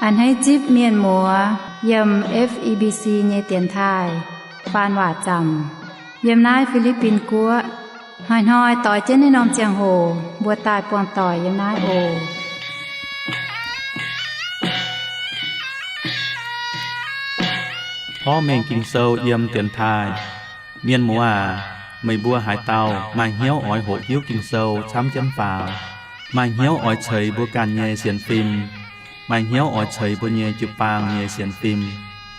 A'hneiv zipv mienh muoz yiem F E B C nyei dienx taaih faan waac zaamc yiem naaiv Fi^li^bin Guoqv. Hnoi-hnoi doix jienv naaiv norm ziangh hoc mbuo daaih buangh doic yiem naaiv oc. Porv mengh Ging-Sou yiem dienx taaih. Mienh muoz aac, meih mbuo haaix dauh maaih hnyouv oix hoqc hiuv Ging-Sou camv jienv faaux, maaih hnyouv oix ceix mbuo ganh nyei sienx fim, maaih hnyouv oix ceix mbuo nyei jiu-baang nyei sienx fim,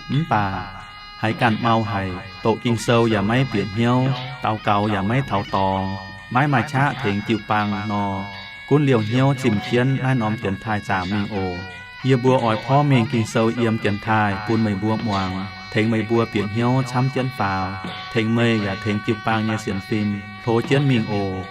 mv baac haiz ganh mau haic, doqc Ging-Sou yaac maiv bieqc hnyouv, daux gaux yaac maiv taux dorngx, maiv maaih qaqv tengx jiu-baang nor, gunv liouh hnyouv zimh jienv naaiv norm dienx taaih zaamc mingh oc. Yie mbuo oix porv mengh Ging-Sou yiem dienx taaih bun meih mbuo muangx, tengx meih mbuo bieqc hnyouv camv jienv faaux, tengx meih yaac tengx jiu-baang nyei sienx fim hlo jienv mingh oc.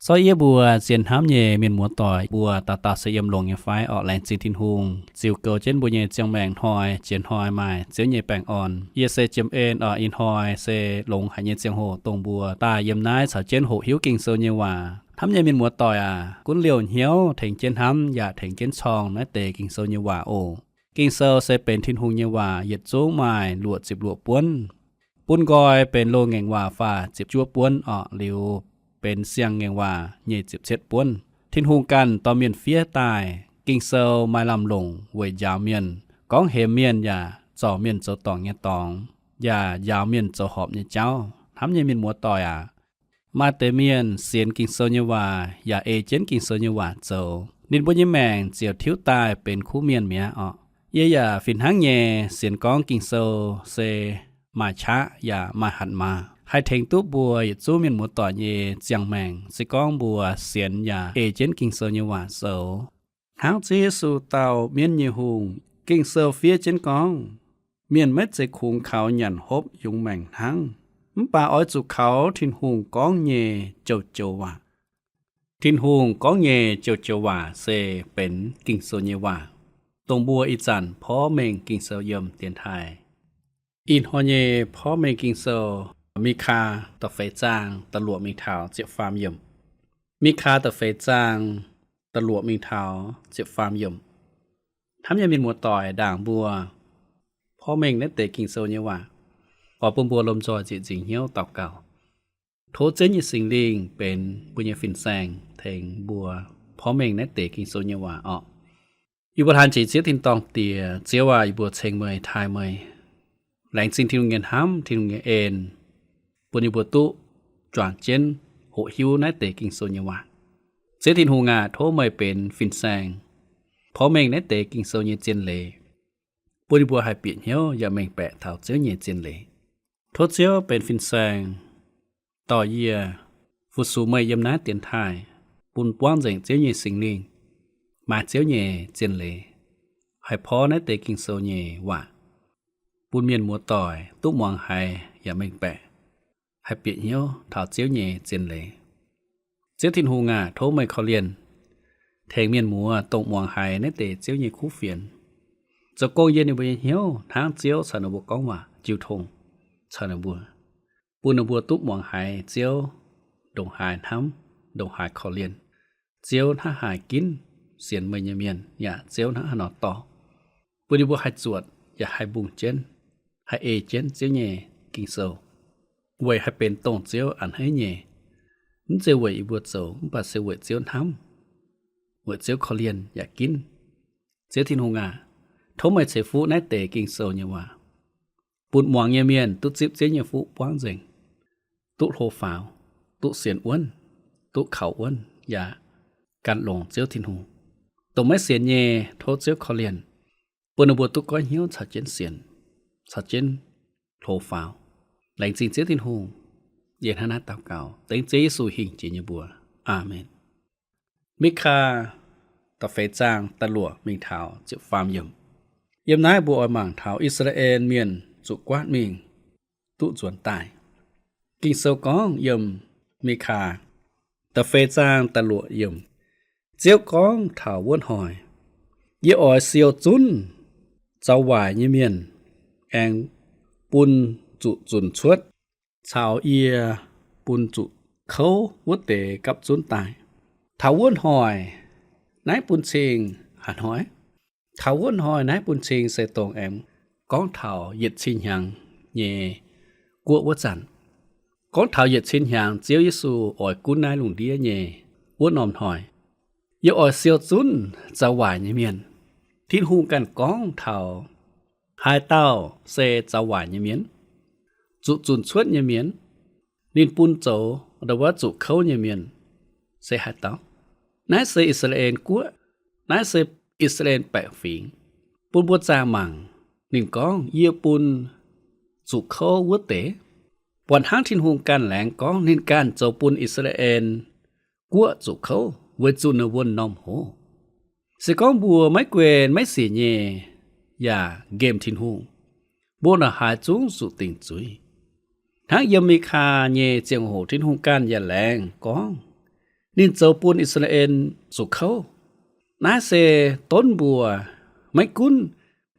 Zorqv yie mbuo zien hnamv nyei mienh muoz-doic mbuo dauh dauh se yiem longx nyei fai? Orqc, laengz zingh Tin-Hungh ziux goux jienv mbuo nyei ziangh maengc hnoi jiex hnoi maaih Ziouv nyei baengh orn. Yie se Jiem En. Orqc, ih hnoi se longx haic nyei ziangh hoc dongh mbuo daaih yiem naaiv caux jienv hoqc hiuv Ging-Sou nyei waac. Hnamv nyei mienh muoz-doic aac, gunv liouh hnyouv tengx jienv hnamv yaac tengx jienv corng naaiv deix Ging-Sou nyei waac oc. Ging-Sou se benx Tin-Hungh nyei waac, yietc zungv maaih luoqc ziepc luoqc buonv. Bun nqoi benx loz-ngaengc waac faah ziepc juov buonv orqc, liuz benx siang-ngaengc waac nyic ziepc cietv buonv. Tin-Hungh ganh dorh mienh fiev daaih. Ging-Sou maaih lamh longc weic njaaux mienh, gorngv hemx mienh yaac zorc mienh zoux dorngc nyei dorngx, yaac njaaux mienh zoux horpc nyei jauv. Hnamv nyei mienh muoz-doic aac, maaih deix mienh sienx Ging-Sou nyei waac yaac ei jienv Ging-Sou nyei waac zoux, ninh mbuo nyei maengc ziouc tiuv daaih benx kuv mienh mi'aqv orqc. Yie yaac fih hnangv nyei sienx gorngv Ging-Sou se maaih qaqv yaac maaih hatc maaz, haih tengx duqv mbuo yietc zungv mienh muoz-doic nyei ziangh maengc, se gorngv mbuo sienx yaac ei jienv Ging-Sou nyei waac zoux. Hnangv Ziouv Yesu dauh mienv nyei hungh, Ging-Sou fiev jienv gorngv, mienh maiv zeiz kungx kaux nyanc hopv yungz maengc hnangv, mv baac oix zuqc kaux Tin-Hungh gorngv nyei joux-joux waac. Tin-Hungh gorngv nyei joux-joux waac se benx Ging-Sou nyei waac, dongh mbuo ih zanc porv mengh Ging-Sou yiem dienx taaih. Ih hnoi nyei porv mengh Ging-Sou, Mikaa da'feix zaang da'luoqc mingh taux ziepc faam yiemc. Mikaa da'feix zaang da'luoqc mingh taux ziepc faam yiemc. Hnamv nyei mienh muoz-doic, ndaangc mbuo porv mengh naaiv deix Ging-Sou nyei waac, oix bun mbuo lomh nzoih nzieqc nzingc hnyouv daux gaux, tov Ziouv nyei Singx Lingh benx mbuo nyei fin-saeng tengx mbuo porv mengh naaiv deix Ging-Sou nyei waac orqc. Yie mbuo hlaang jiex Ziouv tin-dorngh Diex. Ziouv aac, yie mbuo ceng meih, taaih meih. Laengz zingh Tin-Hungh nyei hnamv, Tin-Hungh nyei en, bun yie mbuo duqv juangc jienv hoqc hiuv naaiv deix Ging-Sou nyei waac. Ziouv Tin-Hungh aac, tov meih benx fin-saeng porv mengh naaiv deix Ging-Sou nyei zien leiz, bun yie mbuo haih bieqc hnyouv yaac mengh baeqc taux Ziouv nyei zien leiz. Tov Ziouv benx fin-saeng dorh yie fu-sux meih yiem naaiv dienx taaih, bun buangv nzengc Ziouv nyei Singx Lingh, maaih Ziouv nyei zien leiz, haih porv naaiv deix Ging-Sou nyei waac, bun mienh muoz-doic duqv muangx haiz yaac mengh baeqc, haih bieqc hnyouv taux Ziouv nyei zien leiz. Ziouv Tin-Hungh aac, tov meih korv-lienh tengx mienh muoz dongh muangx haiz naaiv deix Ziouv nyei kuv fienx, zoux gong yiem ninh mbuo nyei hnyouv hnangv Ziouv caux ninh mbuo gorngv waac jiu tong caux ninh mbuo, bun ninh mbuo duqv muangx haiz Ziouv ndongc haaix hnamv, ndongc haaix korv-lienh, Ziouv hnangv haaix ginv sienx meih nyei mienh, yaac Ziouv hnangv haaix nor dorh, bun ninh mbuo haih zuotc yaac haih mbungh jienv, haih ei jienv Ziouv nyei Ging-Sou, weic haih benx dongh Ziouv a'hneiv nyei. Mv zeiz weic yie mbuo zoux, mv baac se weic Ziouv hnamv, weic Ziouv korv-lienh yaac ginv. Ziouv Tin-Hungh aac, tov meih ceix fuqv naaiv deix Ging-Sou nyei waac, bun muangx nyei mienh duqv zipv Ziouv nyei fuqv buangv nzengc, duqv hlo faaux, duqv sienx wuonv, duqv kaux wuonv, yaac gan longx Ziouv Tin-Hungh. Dongh maiv sienx nyei, tov Ziouv korv-lienh, bun ninh mbuo duqv goiv hnyouv caux jienv sienx, caux jienv hlo faaux. Laengz zingh Ziouv Tin-Hungh. Yie hnangv naaiv daux gaux dengv Ziouv Yesu hingh jiex nyei mbuox. Aamen. Mikaa da'feix zaang da'luoqc mingh taux ziepc faam yiemc. Yiem naaiv mbuo oix mangc taux I^saa^laa^en Mienh zuqc guaatv mingh duqv nzuonx daaih. Ging-Sou gorngv yiem Mikaa da'feix zaang da'luoqc yiemc, Ziouv gorngv taux wuov hnoi, Yie oix siou zunv zaux waaic nyei mienh, aengx bun zuqc zunc cuotv, caux yie bun zuqc kouv wuov deix gapv zunv daaih. Taux wuov hnoi, naaiv bun cing haaix hnoi? Taux wuov hnoi naaiv bun cing se dongh aengx gorngv taux yietc cin hnyangx nyei guoqv wuov zanc. Gorngv taux yietc cin hnyangx Ziouv Yesu oix gunv naaiv lungh ndiev nyei wuov norm hnoi, yie oix siou zunv zaux waaic nyei mienh. Tin-Hungh ganh gorngv taux haaix dauh se zaux waaic nyei mienh, zuqc zunc cuotv nyei mienh, ninh bun zoux ndau wuov zuqc kouv nyei mienh se haaix dauh. Naaiv se I^saa^laa^en Guoqv. Naaiv se I^saa^laa^en Baeqc Fingx. Bun mbuo zaah mangc, ninh gorngv, yie bun zuqc kouv wuov deix. Buatc hnangv Tin-Hungh ganh laengz gorngv ninh ganh zoux bun I^saa^laa^en Guoqv zuqc kouv weic zuqc ninh mbuo m'normh hoz. Se gorngv mbuo maiv guen maiv sic nyei yaac nqemh Tin-Hungh, mbuo naaic haaix zungv zuqc dingc zuiz. Hnangv yiem Mikaa nyei ziangh hoc Tin-Hungh ganh yaac laengz gorngv ninh zoux bun I^saa^laa^en zuqc kouv. Naaiv se donv mbuo, maiv gunv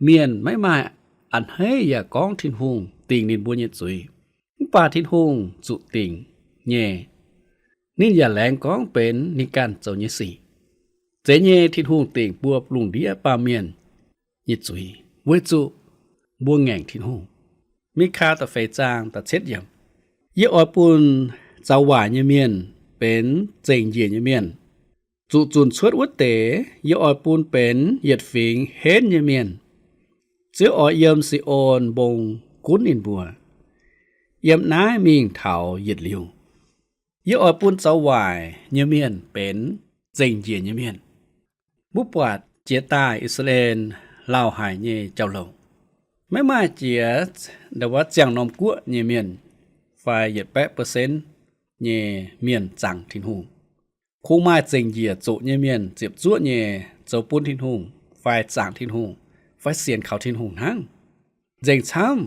mienh maiv maaih a'hneiv yaac gorngv Tin-Hungh dingc ninh mbuo nyei zuiz, mv baac Tin-Hungh zuqc dingc nyei, ninh yaac laengz gorngv benx ninh ganh zoux nyei sic. Zeiz nyei, Tin-Hungh dingc mbuo lungh ndiev baamh mienh nyei zuiz weic zuqc mbuo ngaengc Tin-Hungh. Mikaa da'feix zaang da'cietv yiemc, yie oix bun zaux waaic nyei mienh benx zengc njiec nyei mienh. Zuqc zunc cuotv wuov deix yie oix bun benx yietc fingx henv nyei mienh. Ziouv oix yiem Si^on mbong gunv ninh mbuo, yiem naaiv mingh taux yietc liuz. Yie oix bun zaux waaic nyei mienh benx zengc njiec nyei mienh. Mbuo buatc jiex daaih I^saa^laa^en lauh haic nyei jauv-louc, maiv maaih jiex ndau wuov ziangh norm guoqv nyei mienh fai yietc baeqv percent nyei mienh zaangc Tin-Hungh. Kungx maaih zengc njiec zoqc nyei mienh ziepc zuoqv nyei zoux bun Tin-Hungh fai zaangc Tin-Hungh fai sienx kaux Tin-Hungh hnangv. Nzengc camv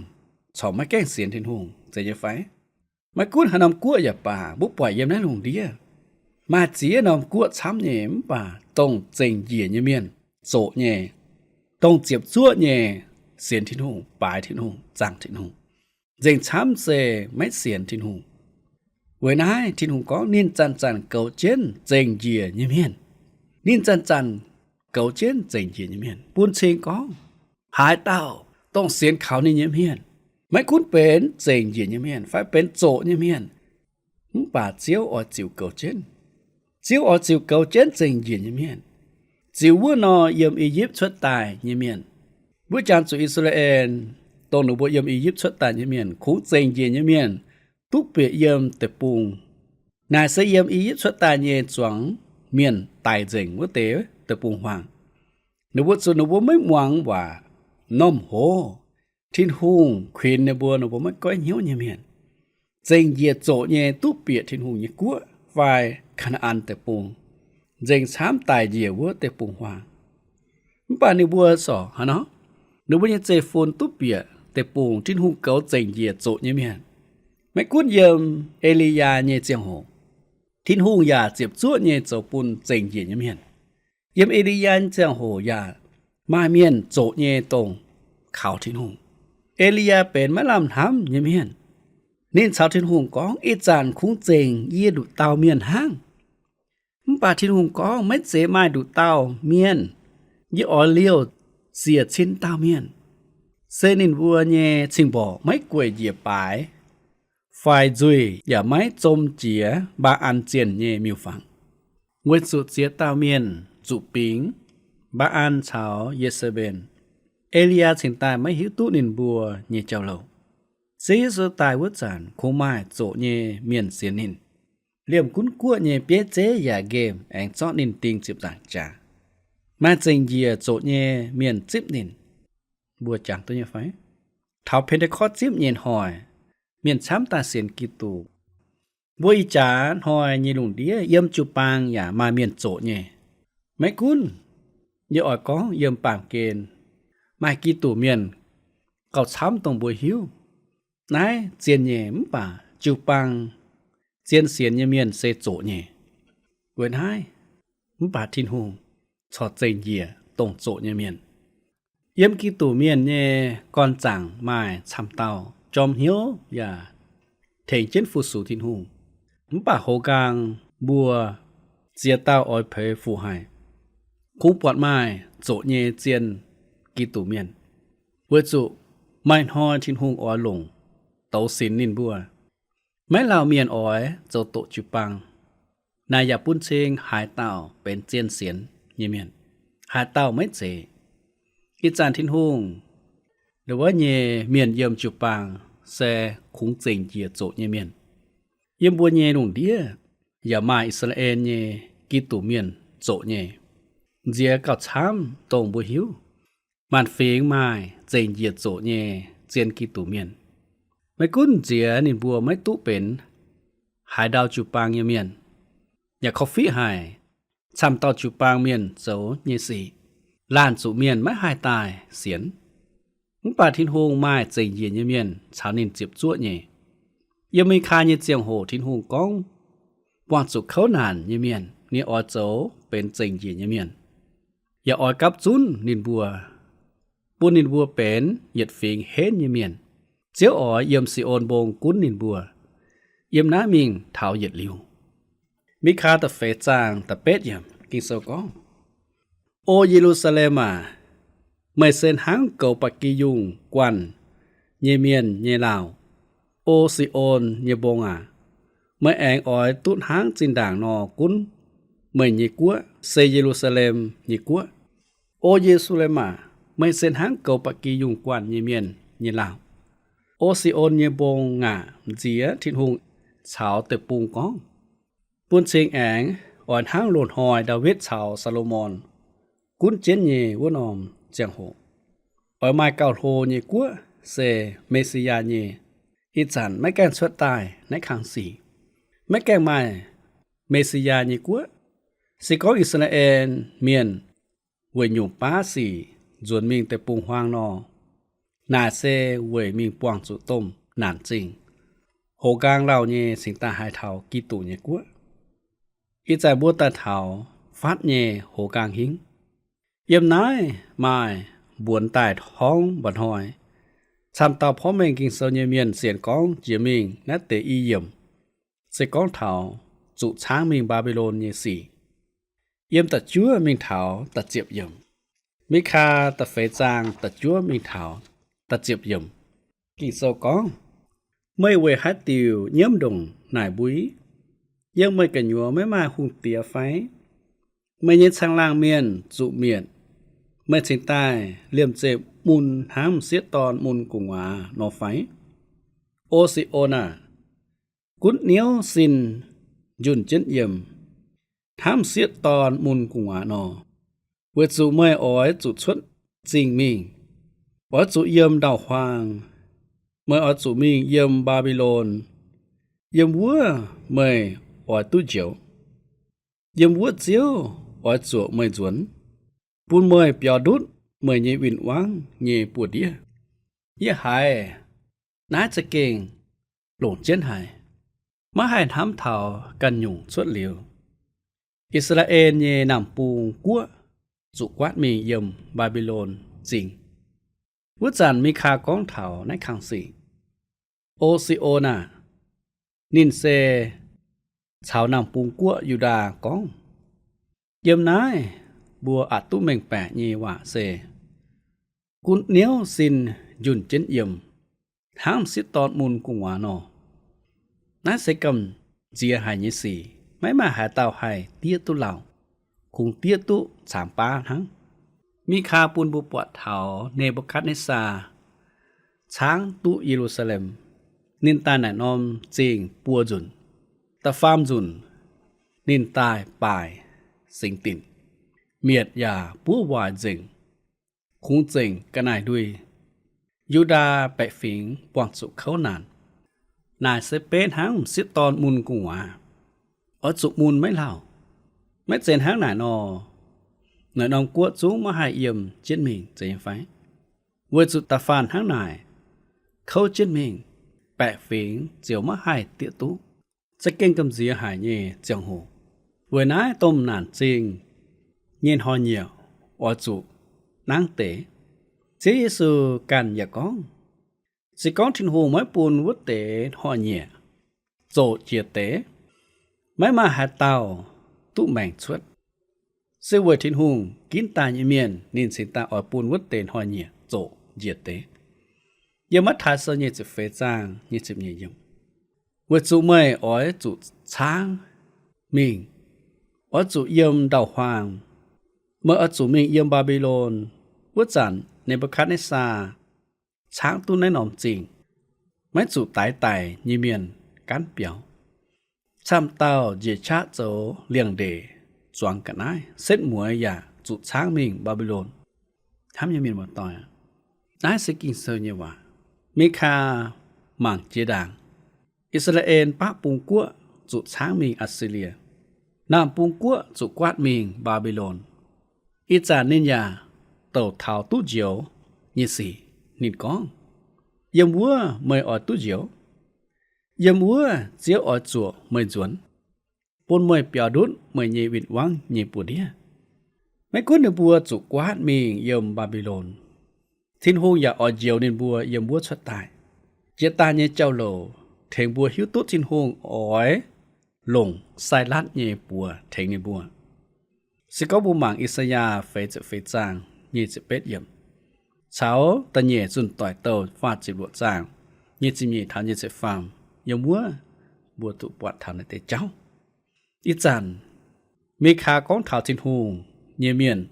corc maiv gaengh sienx Tin-Hungh, zeiz nyei fai? Maiv gunv haaix norm guoqv yaac baac, mbuo buatc yiem naaiv lungh ndiev maaih ziex norm guoqv camv nyei, mv baac dongh zengc njiec nyei mienh zoqc nyei, dongh ziepc zuoqv nyei sienx Tin-Hungh, baaix Tin-Hungh, zaangc Tin-Hungh, nzengc camv se maiv sienx Tin-Hungh. Weic naaiv Tin-Hungh gorngv ninh zanc-zanc goux jienv zengc njiec nyei mienh. Ninh zanc-zanc goux jienv zengc njiec nyei mienh, bun cing gorngv haaix dauh dongh sienx kaux ninh nyei mienh, maiv gunv benx zengc njiec nyei mienh fai benx zoqc nyei mienh, mv baac Ziouv oix ziux goux jienv. Ziouv oix ziux goux jienv zengc njiec nyei mienh, ziux wuov nor yiem I^yipv cuotv daaih nyei mienh. Wuov jangx zuqc I^saa^laa^en, dongh ninh mbuo yiem I^yipv cuotv daaih nyei mienh, kungx zengc njiec nyei mienh duqv bieqc yiem deic-bung. Naaic se yiem I^yipv cuotv daaih nyei zuangx mienh daic nzengc wuov deix deic-bung-huaang. Ninh mbuo zuqc ninh mbuo maiv muangx waac, m'normh hoz, Tin-Hungh kuinx ninh mbuo, ninh mbuo maiv goiv hnyouv nyei mienh. Zengc njiec zoqc nyei duqv bieqc Tin-Hungh nyei guoqv fai Kaa^naa^an Deic-Bung, nzengc camv daic njiec wuov deic-bung-huaang. Mv baac ninh mbuo corc haaix nor? Ninh mbuo nyei zeiv-fun duqv bieqc deic-bung, Tin-Hungh goux zengc njiec zoqc nyei mienh. Maiv gunv yiem E^li^yaa nyei ziangh hoc, Tin-Hungh yaac ziepc zuoqv nyei zoux bun zengc njiec nyei mienh. Yiem E^li^yaa nyei ziangh hoc yaac maaih mienh zoqc nyei dongh kaux Tin-Hungh. E^li^yaa benx maiv lamh hnamv nyei mienh. Ninh caux Tin-Hungh gorngv, ih zanc kungx zengc yie nduqc dauh mienh hnangv. Mv baac Tin-Hungh gorngv, maiv zeiz maaih nduqc dauh mienh. Yie oix liouh ziec cin dauh mienh, se ninh mbuo nyei cing-mborqc maiv gueic njiec baaix, fai nzuih yaac maiv zom jiex Mbaa^an zienh nyei miuc-fangx. Weic zuqc ziex dauh mienh zuqc bingx, Mbaa^an caux Ye^saa^mben. E^li^yaa cingx daaih maiv hiuv duqv ninh mbuo nyei jauv-louc. Ziouv Yesu daaih wuov zanc kungx maaih zoqc nyei mienh sienx ninh. Liemh gunv guoqv nyei bieiv zeiv yaac nqemh aengx zorqv ninh ding ziepc nzaangc jaax. Maaih zengc njiec zoqc nyei mienh zipv ninh. Mbuo jangx duqv nyei fai? Taux Pen^te^kortv zipv nyei hnoi, mienh camv daaih sienx Giduc. Mbuo ih jaax hnoi nyei lungh ndiev yiem jiu-baang yaac maaih mienh zoqc nyei. Maiv gunv, yie oix gorngv yiem baamh gen maaih Giduc mienh gauh camv dongh mbuo hiuv. Naaiv zien nyei, mv baac jiu-baang zien sienx nyei mienh se zoqc nyei. Weic naaiv, mv baac Tin-Hungh corc zengc njiec dongh zoqc nyei mienh. Yiem Giduc mienh nyei gorn-zaangc maaih camv dauh jorm hnyouv yaac tengx jienv fu-sux Tin-Hungh. Mv baac hoz nqaang mbuo ziex dauh oix peix fuqv haic, kungx buatc maaih zoqc nyei zien Giduc Mienh, weic zuqc maaih hnoi Tin-Hungh oix longc douz sinx ninh mbuo. Maiv lauh mienh oix zoux doqc jiu-baang. Naaic yaac bun cing haaix dauh benx zien sienx nyei mienh, haaix dauh maiv zeiz. Ih zanc Tin-Hungh ndon wuov nyei mienh yiem jiu-baang se kungx zengc njiec zoqc nyei mienh. Yiem mbuo nyei lungh ndiev yaac maaih I^saa^laa^en nyei Giduc Mienh zoqc nyei, nziex gauh camv dongh mbuo hiuv. Maanc fingx maaih zengc njiec zoqc nyei zien Giduc Mienh. Maiv gunv nziex ninh mbuo maiv duqv benx haaix ndau jiu-baang nyei mienh, yaac korv-fiqv haic camv dauh jiu-baang mienh zoux nyei sic, laanh zuqc mienh maiv haih daaih sienx. Mv baac Tin-Hungh maaih zengc njiec nyei mienh caux ninh ziepc zuoqv nyei. Yiem Mikaa nyei ziangh hoc Tin-Hungh gorngv, buangh zuqc kouv naanc nyei mienh ninh oix zoux benx zengc njiec nyei mienh, yaac oix gapv zunv ninh mbuo, bun ninh mbuo benx yietc fingx henv nyei mienh. Ziouv oix yiem Si^on Mbong gunv ninh mbuo. Yiem naaiv mingh taux yietc liuz. Mikaa da'feix zaang da'betv yiemc Ging-Sou gorngv, O Ye^lu^saa^lem aac, meih se hnangv goux ba'gi yungh guanh nyei mienh nyei lauh. O Si^on nyei mbong aac, meih aengx oix duqv hnangv zinh ndaangc nor gunv meih nyei guoqv, se Ye^lu^saa^lem nyei guoqv. O Ye^lu^saa^lem aac, meih se hnangv goux ba'gi yungh guanh nyei mienh nyei lauh. O Si^on nyei mbong aac, nziex Tin-Hungh caux deic-bung gorngv, bun cing aengx oix hnangv loz-hnoi Ndaawitv caux Saa^lo^morn gunv jienv nyei wuov norm ziangh hoc. Oix maaih gauh hlo nyei guoqv se Me^si^yaa nyei. Ih zanc maiv gaengh cuotv daaih naaiv kang sic. Maiv gaengh maaih Me^si^yaa nyei guoqv. Se gorngv I^saa^laa^en Mienh weic nyungc baav sic nzuonx mingh deic-bung-huaang nor, naaic se weic mingh buangh zuqc domh naanc zingh, hoz nqaang lauh nyei cingx daaih haiz taux Giduc nyei guoqv. Ih zanc mbuo daaih taux fatv nyei hoz nqaang hingv. Yiem naaiv maaih mbuonx daaih horngv mba'hnoi camv dauh porv mengh Ging-Sou nyei mienh sienx gorngv jiex mingh naaiv deix i yiemc, se gorngv taux zuqc caangv mingh Mbaa^mbi^lon nyei sic. Yiem da'juov mingh taux da'ziepc yiemc. Mikaa da'feix zaang da'juov mingh taux da'ziepc yiemc. Ging-Sou gorngv, meih weic haaix diuc nyiemv ndongc naaic mbui? Yiem meih gu'nyuoz maiv maaih hungh diex fai? Meih nyei caangh laangh mienh zuqc mietc, meih cingx daaih liemh zeih mun hnangv m'sieqv dorn mun gu'nguaaz nor fai? O Si^on aah! Gunv niouv sin njunh jienv yiem, hnangv m'sieqv dorn mun gu'nguaaz nor, weic zuqc meih oix zuqc cuotv zingh mingh, oix zuqc yiem ndau-huaang. Meih oix zuqc mingh yiem Mbaa^mbi^lon. Yiem wuov meih oix duqv njoux. Yiem wuov Ziouv oix zuoqc meih nzuonx, bun meih biaux ndutv meih nyei win-wangv nyei buoz-ndiev. Yie haiz naaiv za'gengh longc jienv haic, maiv haih hnamv taux ganh nyungc cuotv liuz, I^saa^laa^en nyei Naamh Bung Guoqv zuqc guaatv mingh yiem Mbaa^mbi^lon Zingh. Wuov zanc Mikaa gorngv taux naaiv kang sic, O Si^on aah! Ninh se caux Naamh Bung Guoqv Yu^ndaa gorngv. Yiem naaiv mbuo aqc duqv mengh baeqc nyei waac se, gunv niouv sin njunh jienv yiem, hnangv m'sieqv dorn mun gu'nguaaz nor. Naaiv se gamh nziex haic nyei sic, maiv maaih haaix dauh haih diev duqv lauh, kungx diev duqv caangx baav hnangv. Mikaa bun mbuo buatc taux Ne^mbu^katv^netv^saa caangv duqv Ye^lu^saa^lem. Ninh daaih naaic norm zingh buo nzunc. Da'faam nzunc ninh daaih baaih singx dinc, mietc yaac buov waaic nzengc, kungx zengc ga'naaiv-ndui. Yu^ndaa baeqc fingx buangh zuqc kouv naanc. Naaic se beiv hnangv m'sieqv dorn mun gu'nguaaz, oix zuqc mun maiv lauh. Maiv zeiz hnangv naaic nor, naaic norm guoqv zungv maiv haih yiem jienv mingh, zeiz nyei fai? Weic zuqc da'faanh hnangv naaic, kouv jienv mingh, baeqc fingx ziouc maiv haih diev duqv. Za'gengh gamh nziex haic nyei ziangh hoc. Weic naaiv domh naanc zingh nyei hnoi-nyieqc oix zuqc nangv deix. Ziouv Yesu ganh yaac gorngv, Se gorngv Tin-Hungh maiv bun wuov deix hnoi-nyieqc zoqc njiec deix, maiv maaih haaix dauh duqv maengc cuotv. Se weic Tin-Hungh ginv daaih nyei mienh ninh cingx daaih oix bun wuov deix hnoi-nyieqc zoqc njiec deix. Yiem Matv^taai Sou nyei ziepc feix zaang nyei ziepc nyeic yiemc, weic zuqc meih oix zuqc caangv mingh, oix zuqc yiem ndau-huaang. Meih oix zuqc mingh yiem Mbaa^mbi^lon. Wuov zanc Ne^mbu^katv^netv^saa caangv duqv naaiv norm zingh, maiv zuqc daix daic nyei mienh gaanv biaux. Camv dauh njiec qaqv zoux liangx-ndeic zuangx ga'naaiv, setv mueiz yaac zuqc caangv mingh Mbaa^mbi^lon. Hnamv nyei mienh muoz-doic, naaiv se Ging-Sou nyei waac. Mikaa mangc jiex ndaangc, I^saa^laa^en baqv bung guoqv zuqc caangv mingh Aa^si^lie, naamh bung guoqv zuqc guaatv mingh Mbaa^mbi^lon. Ih zanc ninh yaac douc taux duqv njoux nyei sic. Ninh gorngv, yiem wuov meih oix duqv njoux. Yiem wuov Ziouv oix zuoqc meih nzuonx, bun meih biaux ndutv meih nyei win-wangv nyei buoz-ndiev. Maiv gunv ninh mbuo zuqc guaatv mingh yiem Mbaa^mbi^lon, Tin-Hungh yaac oix njoux ninh mbuo yiem wuov cuotv daaih. Jiex daaih nyei jauv-louc tengx mbuo hiuv duqv Tin-Hungh oix longc sai-latv nyei buoz tengx ninh mbuo. Se gorngv mbuo mangc I^saa^yaa feix ziepc feix zaang nyei ziepc betv yiemc, caux da'nyeic Zunh Doic Douh faah ziepc luoqc zaang nyei ziepc nyeic taux nyei ziepc faam, yiem wuov mbuo duqv buatc taux naaiv deix jauv. Ih zanc Mikaa gorngv taux Tin-Hungh nyei mienh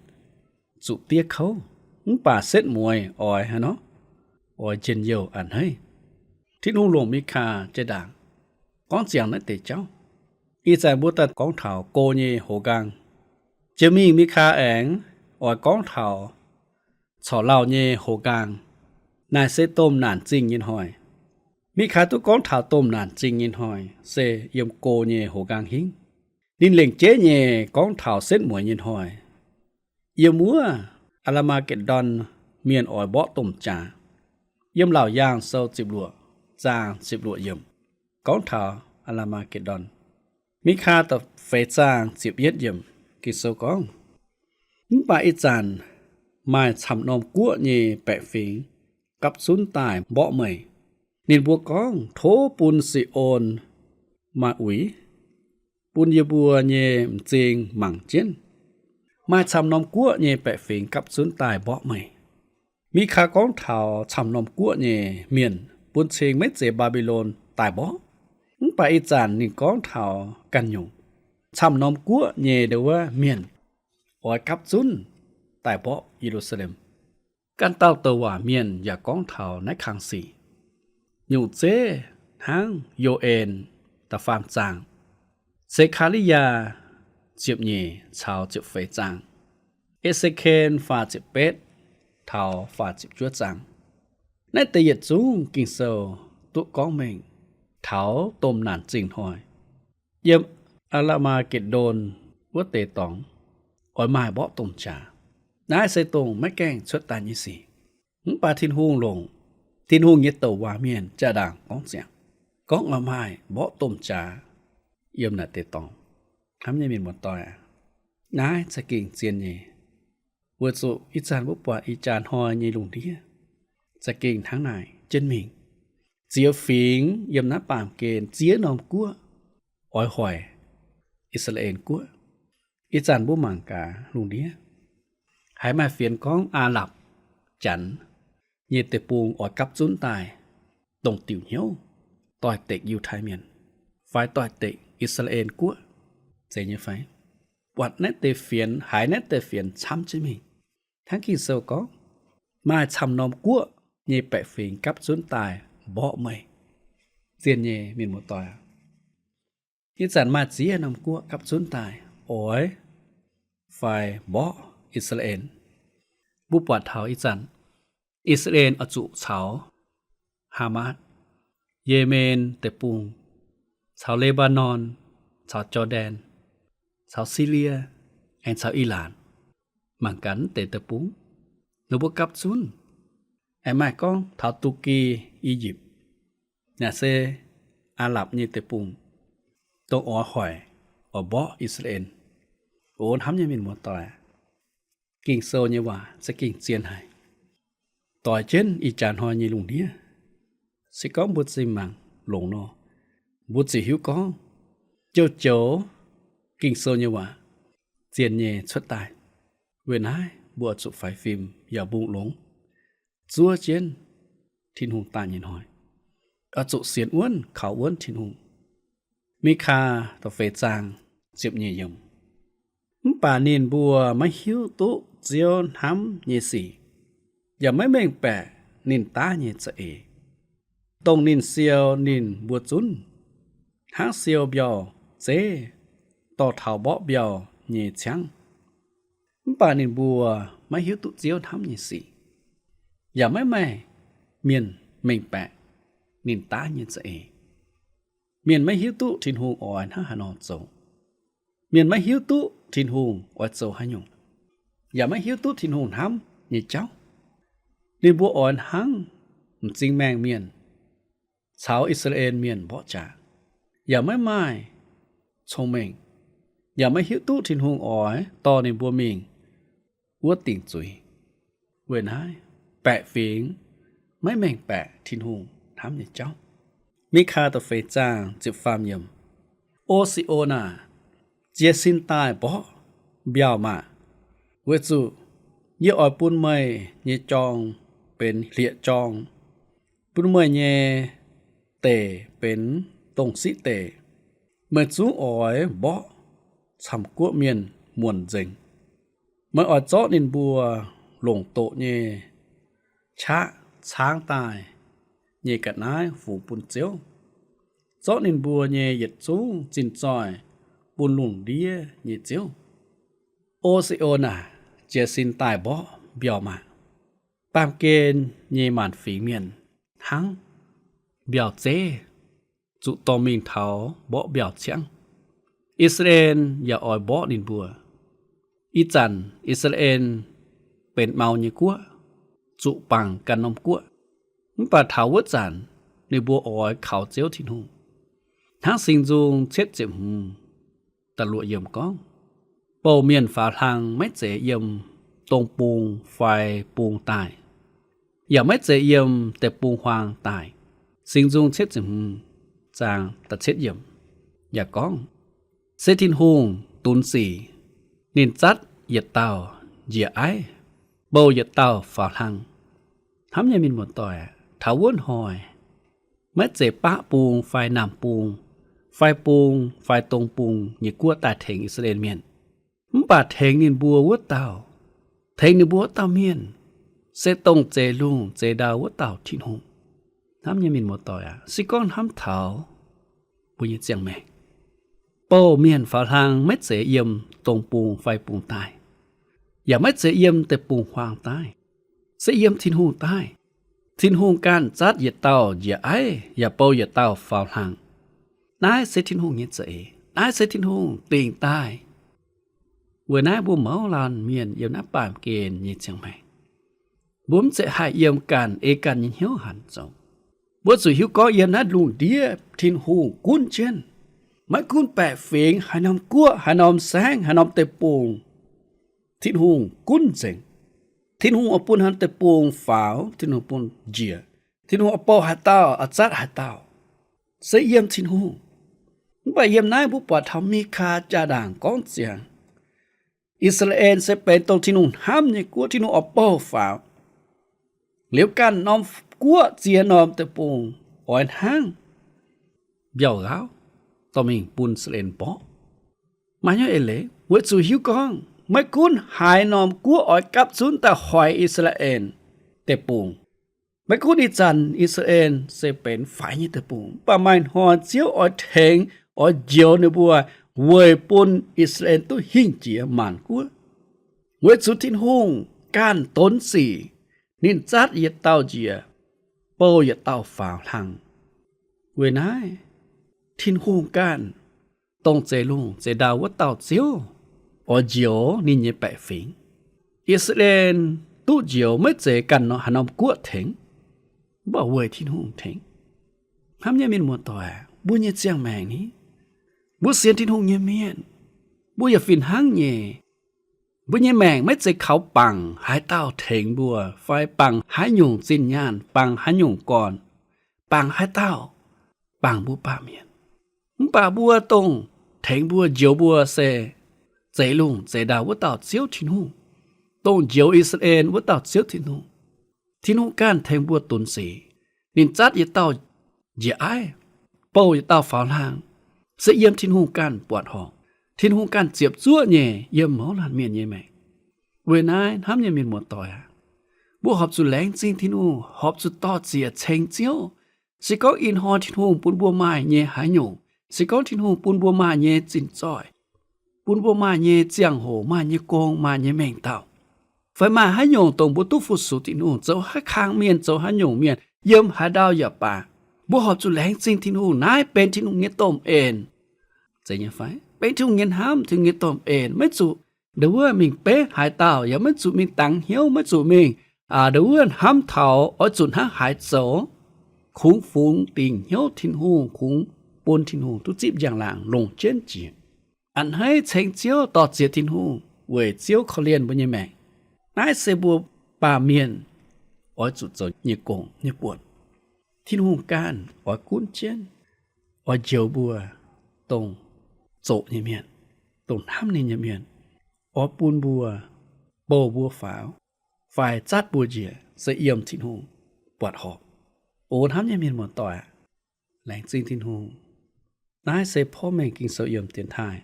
zuqc diev kouv, mv baac setv mueiz oix haaix nor? Oix njien-youh a'hneiv. Tin-Hungh longc Mikaa jiex ndaangc gorngv ziangx naaiv deix jauv. Ih zanc mbuo daaih gorngv taux go nyei hoz nqaang. Jiex mingh Mikaa aengx oix gorngv taux corc lauh nyei hoz nqaang. Naaic se domh naanc zingh nyei hnoi. Mikaa duqv gorngv taux domh naanc zingh nyei hnoi se yiem go nyei hoz nqaang hingv. Ninh lengc jeiv nyei gorngv taux setv mueiz nyei hnoi. Yiem wuov Aa^la^maa^get^ndorn mienh oix mborqv domh jaax. Yiem Laauc Yaangh Sou ziepc luoqc zaang ziepc luoqc yiemc gorngv taux Aa^la^maa^get^ndorn. Mikaa da'feix zaang ziepc yietv yiemc, Ging-Sou gorngv, mv baac ih zanc maaih camv norm guoqv nyei baeqc fingx gapv zunv daaih mborqv meih. Ninh mbuo gorngv, tov bun Se^on maaih uix, bun yie mbuo nyei m'zing mangc jienv. Maaih camv norm guoqv nyei baeqc fingx gapv zunv daaih mborqv meih. Mikaa gorngv taux camv norm guoqv nyei mienh bun cing maiv zeiz Mbaa^mbi^lon daaih mborqv. Mv baac ih zanc ninh gorngv taux ganh nyungc, camv norm guoqv nyei ndo wuov mienh oix gapv zunv daaih mborqv Ye^lu^saa^lem. Ganh dauh douc waac mienh yaac gorngv taux naaiv kang sic. Nyungc zeiv hnangv Yo^en da'faam zaang, Se^kaa^li^yaa ziepc nyeic caux ziepc feix zaang, E^se^ken faah ziepc betv taux faah ziepc juov zaang. Naaiv deix yietc zungv Ging-Sou duqv gorngv mengh taux domh naanc zingh hnoi, yiem Aa^la^maa^get^ndon wuov deix dorngx oix maaih mborqv domh jaax. Naaiv se dongh maiv gaengh cuotv daaih nyei sic. Mv baac Tin-Hungh longc Tin-Hungh nyei douc waac mienh jaa-ndaangc gorngv ziangx, gorngv oix maaih mborqv domh jaax yiem naaic deix dorngx. Hnamv nyei mienh muoz-doic aac, naaiv za'gengh zien nyei. Weic zuqc ih zanc mbuo buatc ih jaax hnoi nyei lungh ndiev za'gengh hnangv naaic jienv mingh. Ziex fingx yiem naaiv baamh gen ziex norm guoqv oix hoic I^saa^laa^en Guoqv. Ih zanc mbuo mangc gaax lungh ndiev, haiz maaih fienx gorngv Aa^lapc Janx nyei deic-bung oix gapv zunv daaih dongh diuc hnyouv doix-dekc Yiutai Mienh fai doix-dekc I^saa^laa^en Guoqv, zeiz nyei fai? Buatc naaiv deix fienx, haiz naaiv deix fienx camv jienv mingh. Hnangv Ging-Sou gorngv, maaih camv norm guoqv nyei baeqc fingx gapv zunv daaih mborqv meih. Zien nyei mienh muoz-doic aac, ih zanc maaih ziex norm guoqv gapv zunv daaih oix fai mborqv I^saa^laa^en. Mbuo buatc taux ih zanc I^saa^laa^en oix zuqc caux Haamaas, Yemen deic-bung, caux Lebanon, caux Jor^ndaen, caux Silie, aengx caux Ii^laanc, mangc gaax deix deic-bung, ninh mbuo gapv zunv. Aengx maaih gorngv taux Tugi, I^yipv, naaic se Aa^lapc nyei deic-bung, dongh oix hoic, oix mborqv I^saa^laa^en. O hnamv nyei mienh muoz-doic, Ging-Sou nyei waac za'gengh zien haic. Doix jienv ih jaax hnoi nyei lungh ndiev, Se gorngv mbuo zinh mangc longx nor, mbuo ziouc hiuv gorngv joux-joux Ging-Sou nyei waac zien nyei cuotv daaih. Weic naaiv mbuo oix zuqc faix fim yaac mbungh longx, zuov jienv Tin-Hungh daaih nyei hnoi, oix zuqc sienx wuonv kaux wuonv Tin-Hungh. Mikaa da'feix zaang ziepc nyeic yiemc. Mv baac ninh mbuo maiv hiuv duqv Ziouv hnamv nyei sic, yaac maiv mengh baeqc ninh daav nyei za'eix. Dongh ninh siou ninh mbuo zunv, hnangv siou mbiauh zeiv dorh taux mborqv mbiauh nyei ciangv. Mv baac ninh mbuo maiv hiuv duqv Ziouv hnamv nyei sic, yaac maiv maaih mienh mengh baeqc ninh daav nyei za'eix. Mienh maiv hiuv duqv Tin-Hungh oix hnangv haaix nor zoux. Mienh maiv hiuv duqv Tin-Hungh oix zoux haaix nyungc, yaac maiv hiuv duqv Tin-Hungh hnamv nyei jauv. Ninh mbuo oix hnangv m'zing maengh mienh caux I^saa^laa^en Mienh mborqv jaax, yaac maiv maaih cong-mengh, yaac maiv hiuv duqv Tin-Hungh oix dorh ninh mbuo mingh wuov dingc zuiz. Weic naaiv baeqc fingx maiv mengh baeqc Tin-Hungh hnamv nyei jauv. Mikaa da'feix zaang ziepc faam yiemc. O Si^on aah! Jiez sin daaih mborqv mbiauh maah! Weic zuqc yie oix bun meih nyei jorng benx hlieqv-jorng, bun meih nyei deic benx dongh siqv deic. Meih zungv oix mborqv camv-guoqv mienh muonc nzengc. Meih oix zorqv ninh mbuo longc doqc nyei qaqv caangv daaih nyei ga'naaiv fungx bun Ziouv, zorqv ninh mbuo nyei yietc zungv zinh zoih bun lungh ndiev nyei ziouv. O Si^on aah! Jiez sin daaih mborqv mbiauh maah! Baamh gen nyei maanc fingx mienh hnangv mbiauh zeiv zuqc dorh mingh taux mborqv mbiauh ciangv. I^saa^laa^en yaac oix mborqv ninh mbuo. Ih zanc I^saa^laa^en benx mau nyei guoqv, zuqc bangc ganh norm guoqv. Mv baac taux wuov zanc ninh mbuo oix kaux Ziouv Tin-Hungh. Hnangv Singx Nzung cietv ziepc hmz da'luoqc yiemc gorngv, bouh mienh faaux hlang maiv zeiz yiem dong bung fai bung daaih, yaac maiv zeiz yiem deic-bung-huaang daaih. Singx Nzung cietv ziepc hmz zaang da'cietv yiemc yaac gorngv, se Tin-Hungh dunx sic, ninh zatv yietc dauh njiec aiv, bouh yietc dauh faaux hlang. Hnamv nyei mienh muoz-doic, taux wuov hnoi maiv zeiz baqv bung fai naamh bung fai bung fai dong bung nyei guoqv daaih tengx I^saa^laa^en Mienh, mv baac tengx ninh mbuo wuov dauh, tengx ninh mbuo wuov dauh mienh, se dongh zeix lungh zeix ndau wuov dauh Tin-Hungh. Hnamv nyei mienh muoz-doic aac, se gorngv hnamv taux mbuo nyei ziangh maengc, bouh mienh faaux hlang maiv zeiz yiem dong bung fai bung daaih, yaac maiv zeiz yiem deic-bung-huaang daaih, se yiem Tin-Hungh daaih. Tin-Hungh ganh zatv yietc dauh njiec aiv yaac bouh yietc dauh faaux hlang. Naaiv se Tin-Hungh nyei za'eix. Naaiv se Tin-Hungh dingc daaih. Weic naaiv mbuo mouz laanh mienh yiem naaiv baamh gen nyei ziangh maengc, mbuo mv zeiz haih yiem ganh ei ganh nyei hnyouv hanc zoux. Mbuo zuqc hiuv gorngv yiem naaiv lungh ndiev Tin-Hungh gunv jienv. Maiv gunv baeqc fingx, haaix norm guoqv, haaix norm saengv, haaix norm deic-bung, Tin-Hungh gunv nzengc. Tin-Hungh oix bun haaix deic-bung faaux, Tin-Hungh bun njiec. Tin-Hungh oix bouh haaix dauh, oix zatv haaix dauh, se yiem Tin-Hungh. Mv baac yiem naaiv mbuo buatc taux Mikaa jaa-ndaangc gorngv ziangx, I^saa^laa^en se benx dongh Tin-Hungh hnamv nyei guoqv, Tin-Hungh oix bouh faaux. Liuz ganh norm guoqv ziex norm deic-bung oix hnangv mbiauh nqaauv dorh mingh bun I^saa^laa^en mborqv. Maaih hnyouv eix leiz weic zuqc hiuv gorngv maiv gunv haaix norm guoqv oix gapv zunv daaih hoic I^saa^laa^en Deic-Bung. Maiv gunv ih zanc I^saa^laa^en se benx faix nyei deic-bung, mv baac maaih hnoi Ziouv oix tengx, oix njoux ninh mbuo weic bun I^saa^laa^en duqv hingh jiex maanc guoqv. Weic zuqc Tin-Hungh ganh donx sic, ninh zatv yietc dauh njiec, bouh yietc dauh faaux hlang. Weic naaiv, Tin-Hungh ganh, dongh zeix lungh zeix ndau wuov dauh Ziouv, oix njoux ninh nyei baeqc fingx. I^saa^laa^en duqv njoux maiv zeiz ganh haaix norm guoqv tengx, mv baac weic Tin-Hungh tengx. Hnamv nyei mienh muoz-doic, mbuo nyei ziangh maengc ni, mbuo sienx Tin-Hungh nyei mienh, mbuo yaac fih hnangv nyei. Mbuo nyei maengc maiv zeiz kaux bangc haaix dauh tengx mbuo, fai bangc haaix nyungc zinh nyaanh, bangc haaix nyungc gorn, bangc haaix dauh? Bangc mbuo baamh mienh. Mv baac mbuo dongh tengx mbuo, njoux mbuo se zeix lungh zeix ndau wuov dauh Ziouv Tin-Hungh, dongh njoux I^saa^laa^en wuov dauh Ziouv Tin-Hungh. Tin-Hungh ganh tengx mbuo dunx sic. Ninh zatv yietc dauh njiec aiv, bouh yietc dauh faaux hlang, se yiem Tin-Hungh ganh buatc horpc. Tin-Hungh ganh ziepc zuoqv nyei yiem mouz laanh mienh nyei maengc. Weic naaiv, hnamv nyei mienh muoz-doic aac, mbuo horpc zuqc laengz zingh Tin-Hungh, horpc zuqc dor-ziec ceng Ziouv. Se gorngv ih hnoi Tin-Hungh bun mbuo maaih nyei haaix nyungc, se gorngv Tin-Hungh bun mbuo maaih nyei zinh zoih, bun mbuo maaih nyei ziangh hoc, maaih nyei gong, maaih nyei mengh dauh, fai maaih haaix nyungc dongh mbuo duqv fu-sux Tin-Hungh, zoux haaix kang mienh, zoux haaix nyungc mienh, yiem haaix ndau yaac baac, mbuo horpc zuqc laengz zingh Tin-Hungh. Naaiv benx Tin-Hungh nyei domh en. Zeiz nyei fai? Benx Tin-Hungh nyei hnamv, Tin-Hungh nyei domh en. Maiv zuqc ndau wuov mingh beiv haaix dauh, yaac maiv zuqc mingh dangx hnyouv, maiv zuqc mingh, aa, ndau wuov hnamv taux oix zuqc hnangv haaix zoux. Kungx fungx dingc hnyouv Tin-Hungh, kungx bun Tin-Hungh duqv zipv njang-laangc longc jienv jiex. A'hneiv ceng Ziouv, dor-ziec Tin-Hungh weic Ziouv korv-lienh mbuo nyei maengc. Naaiv se mbuo baamh mienh oix zuqc zoux nyei gong nyei buonc. Tin-Hungh ganh oix gunv jienv, oix njoux mbuo dongh zoqc nyei mienh, dongh hnamv ninh nyei mienh, oix bun mbuo, bouh mbuo faaux, fai zatv mbuo njiec se yiem Tin-Hungh buatc horpc. O hnamv nyei mienh muoz-doic, laengz zingh Tin-Hungh. Naaiv se porv mengh Ging-Sou yiem dienx taaih,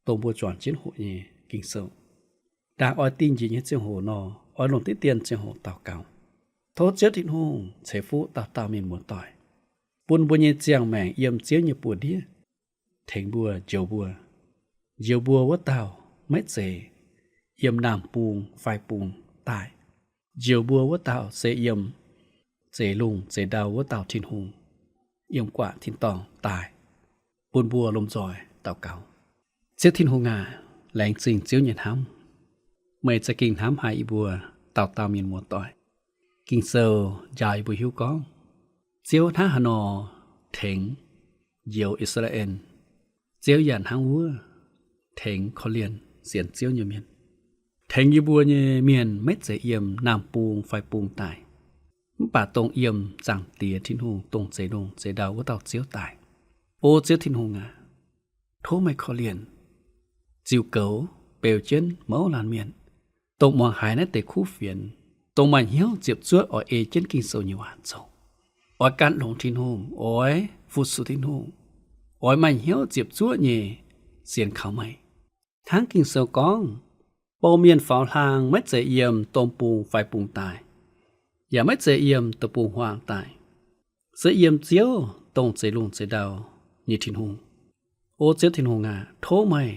dongh mbuo juangc jienv hoqc nyei Ging-Sou. Ndaangc oix dingh njiec nyei ziangh hoc nor, oix longc diqv dien ziangh hoc daux gaux. Tov Ziouv Tin-Hungh ceix fuqv dauh dauh mienh muoz-doic, bun mbuo nyei ziangh maengc yiem Ziouv nyei buoz-ndiev, tengx mbuo, njoux mbuo. Njoux mbuo wuov dauh maiv zeiz yiem naamh bung fai bung daaih. Njoux mbuo wuov dauh se yiem zeix lungh zeix ndau wuov dauh Tin-Hungh, yiem gu'nguaaic tin-dorngh daaih, bun mbuo lomh nzoih daux gaux. Ziouv Tin-Hungh aac, laengz zingh Ziouv nyei hnamv. Meih za'gengh hnamv haic yie mbuo dauh dauh mienh muoz-doic. Ging-Sou njaaux yie mbuo hiuv gorngv, Ziouv hnangv haaix nor tengx njoux I^saa^laa^en, Ziouv yaac hnangv wuov tengx korv-lienh sienx Ziouv nyei mienh. Tengx yie mbuo nyei mienh maiv zeiz yiem naamh bung fai bung daaih, mv baac dongh yiem Zaangc Diex Tin-Hungh, dongh zeix lungh zeix ndau wuov dauh Ziouv daaih. O Ziouv Tin-Hungh aac, tov meih korv-lienh, ziux goux beu jienv mouz laanh mienh, dongh muangx haiz naaiv deix kuv fienx, dongh maaih hnyouv ziepc zuoqv oix ei jienv Ging-Sou nyei waac zoux, oix gan longx Tin-Hungh, oix fu-sux Tin-Hungh, oix maaih hnyouv ziepc zuoqv nyei sienx kaux meih. Hnangv Ging-Sou gorngv, bouh mienh faaux hlaang maiv zeiz yiem domh bung fai bung daaih, yaac maiv zeiz yiem deic-bung-huaang daaih, se yiem Ziouv, dongh zeix lungh zeix ndau nyei Tin-Hungh. O Ziouv Tin-Hungh aac, tov meih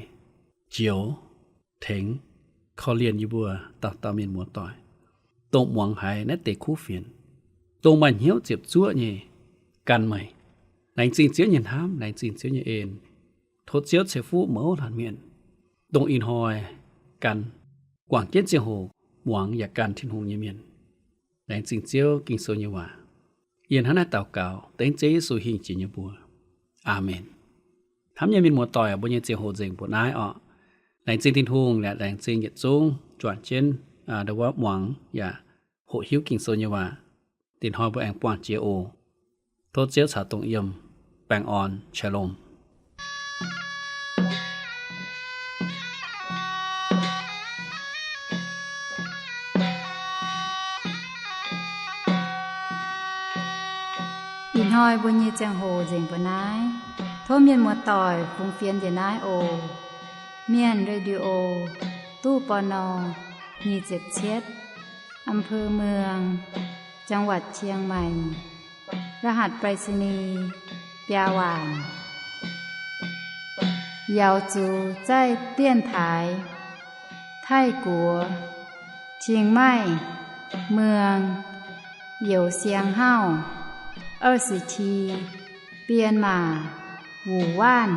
njoux, tengx, korv-lienh yie mbuo dauh dauh mienh muoz-doic, dongh muangx haiz naaiv deix kuv fienx, dongh maaih hnyouv ziepc zuoqv nyei gan meih. Laengz zingh Ziouv nyei hnamv, laengz zingh Ziouv nyei en. Tov Ziouv ceix fuqv mouz laanh mienh, dongh ih hnoi gan, guangc jienv ziangh hoc muangx yaac gan Tin-Hungh nyei mienh. Laengz zingh Ziouv Ging-Sou nyei waac. Yie hnangv naaiv daux gaux dengv Ziouv Yesu hingh jiex nyei mbuox. Aamen. Hnamv nyei mienh muoz-doic, mbuo nyei ziangh hoc nzengc mbuoqc naaiv orqc. Laengz zingh Tin-Hungh, laengz zingh yietc zungv juangc jienv ndau wuov muangx yaac hoqc hiuv Ging-Sou nyei waac. Dinh hnoi mbuo aengx buangh jiex oc. Tov Ziouv caux dongh yiem. Baengh orn, Shalom. Ih hnoi mbuo nyei ziangh hoc nzengc mbuoqc naaiv. Tov mienh muoz-doic fungx fienx njiec naaiv oc. Mienh Radio, ตู้ ปณ. nyic ziepc cietv, อำเภอเมือง จังหวัดเชียงใหม่ รหัสไปรษณีย์ biaa waanc. 瑶族在电台 Taiv-Guoqv, Chiang Mai, เมือง Youh Siang Hauv, 二十七, Bienh Maac, Wuonh Waanc.